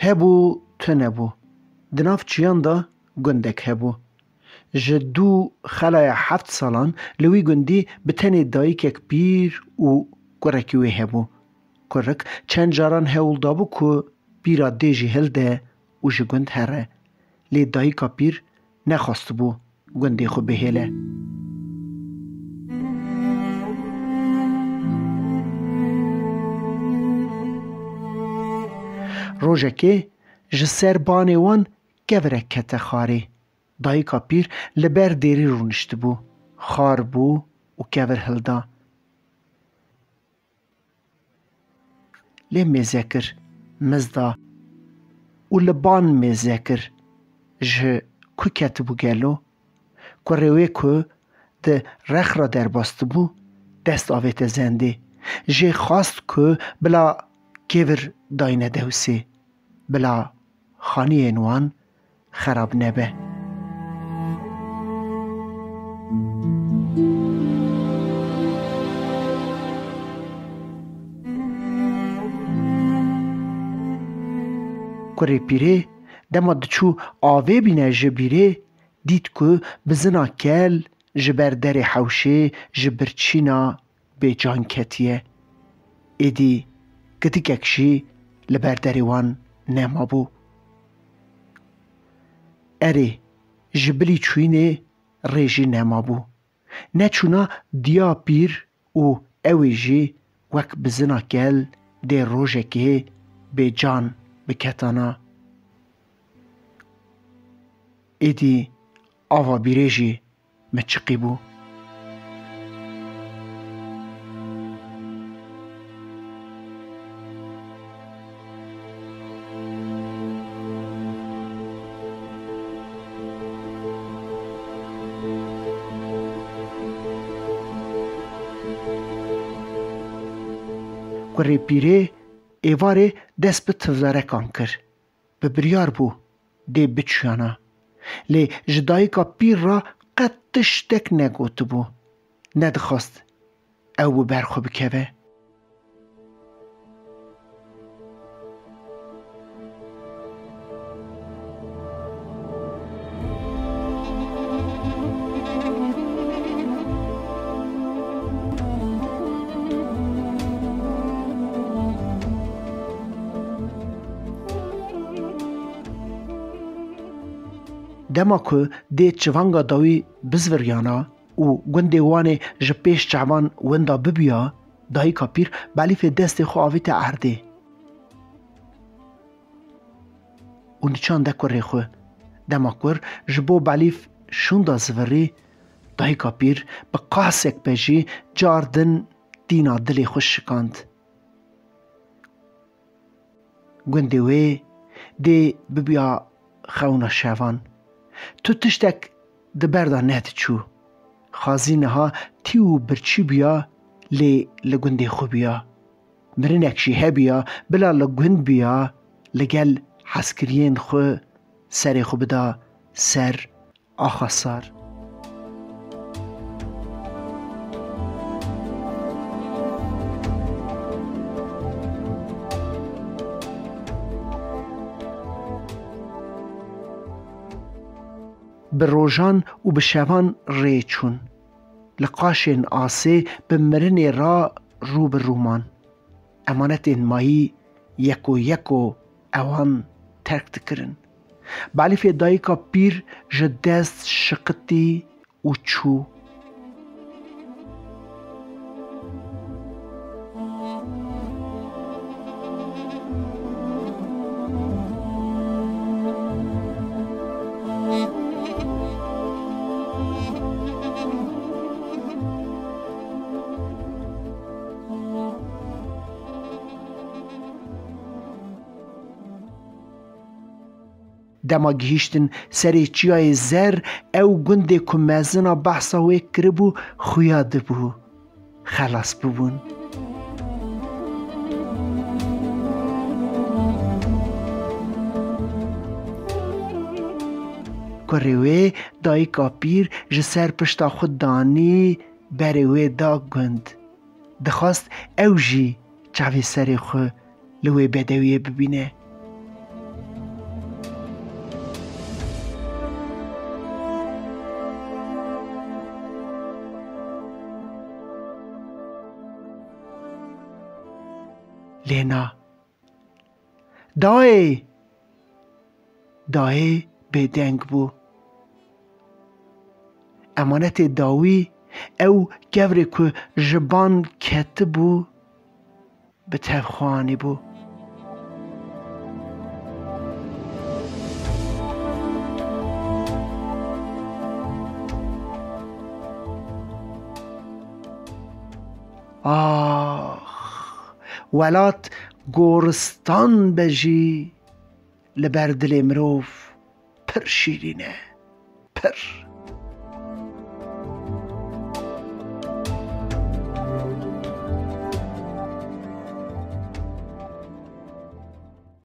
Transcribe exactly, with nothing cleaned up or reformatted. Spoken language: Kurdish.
Hebû, tunebû. Di nav çiyan de gundek hebû. Ji dû xelaya heft salan li wî gundî bi tenê dayikek pîr û kurekî wê hebû. Kurik çend caran hewl dabû ku pîra dê jî hilde û ji gund here. Lê dayika pîr nexwestibû gundê xwe bihêle. Rojekê ji ser banê wan kevirek kete xwarê. Dayika pîr li ber dêrî rûniştibû, xwar bû û kevir hilda. Lê mêze kir, miz da û li ban mêze kir. Ji ku ketibû gelo? Kurê wê ku di rex re derbas dibû, dest avête zendê. Jê xwest ku bila kevir dayne dewsê. Bila xaniyên wan xerab nebe. Kurê pîrê dema diçû avê bîne ji bîrê, dît ku bizina kel ji ber derê hewşê ji birçîna bêcan ketiye. Êdî gidikek jî li ber derê wan nemabû. Erê, ji bilî çûyînê rê jî nemabû. Neçûna diya pîr û ew ê jî wek bizina kel dê rojekê bêcan biketana. Êdî ava bîrê jî miçiqî bû. Kurê pîrê êvarê dest bi tivlerekan kir. Bi biryar bû dê biçûyana. Lê ji dayika pîr re qet tiştek negotibû. Nedixwest ew bi ber xwe bikeve. Dema ku dê çivanga dawî bizviriyana û gundê Wanê ji pêş çavan winda bibiya, dayika pîr belîfê destê xwe avête erdê. Û niçande kurê xwe. Dema kur ji bo belîf şûnda zivirî, dayika pîr bi qasek be jî car din tîna dilê xwe şikand. Gundê wê dê bibiya xewna şevan. Tu tiştek di ber de nediçû. Xazî niha tî û birçî biya, lê li gundê xwe biya. Mirinek jî hebiya, bila li gund biya, li gel hezkiriyên xwe serê xwe bida ser axa sar. Bi rojan û bi şevan rê çûn. Li qaşên asê bi mirinê re rû bi rû man. Emanetên mayî yeko yeko ewan terk dikirin. Belîfê dayika pîr ji dest şiqitî û çû. Dema gihîştin serê çiyayê zer, ew gundê ku mezina behsa wê kiribû, xuya dibû. Xelas bûbûn. Kurê wê dayika pîr ji ser pişta xwe danî, berê wê da gund. Dixwast ew jî çavê serê xwe li wê bedewiyê bibîne. Lê na. Dayê! Dayê bêdeng bû. Emanetê dawî, ew kevirê ku ji ban ketibû, bi tev xwe anîbû. Ax, welat goristan be jî, li ber dilê mirov pir şîrîn e, pir.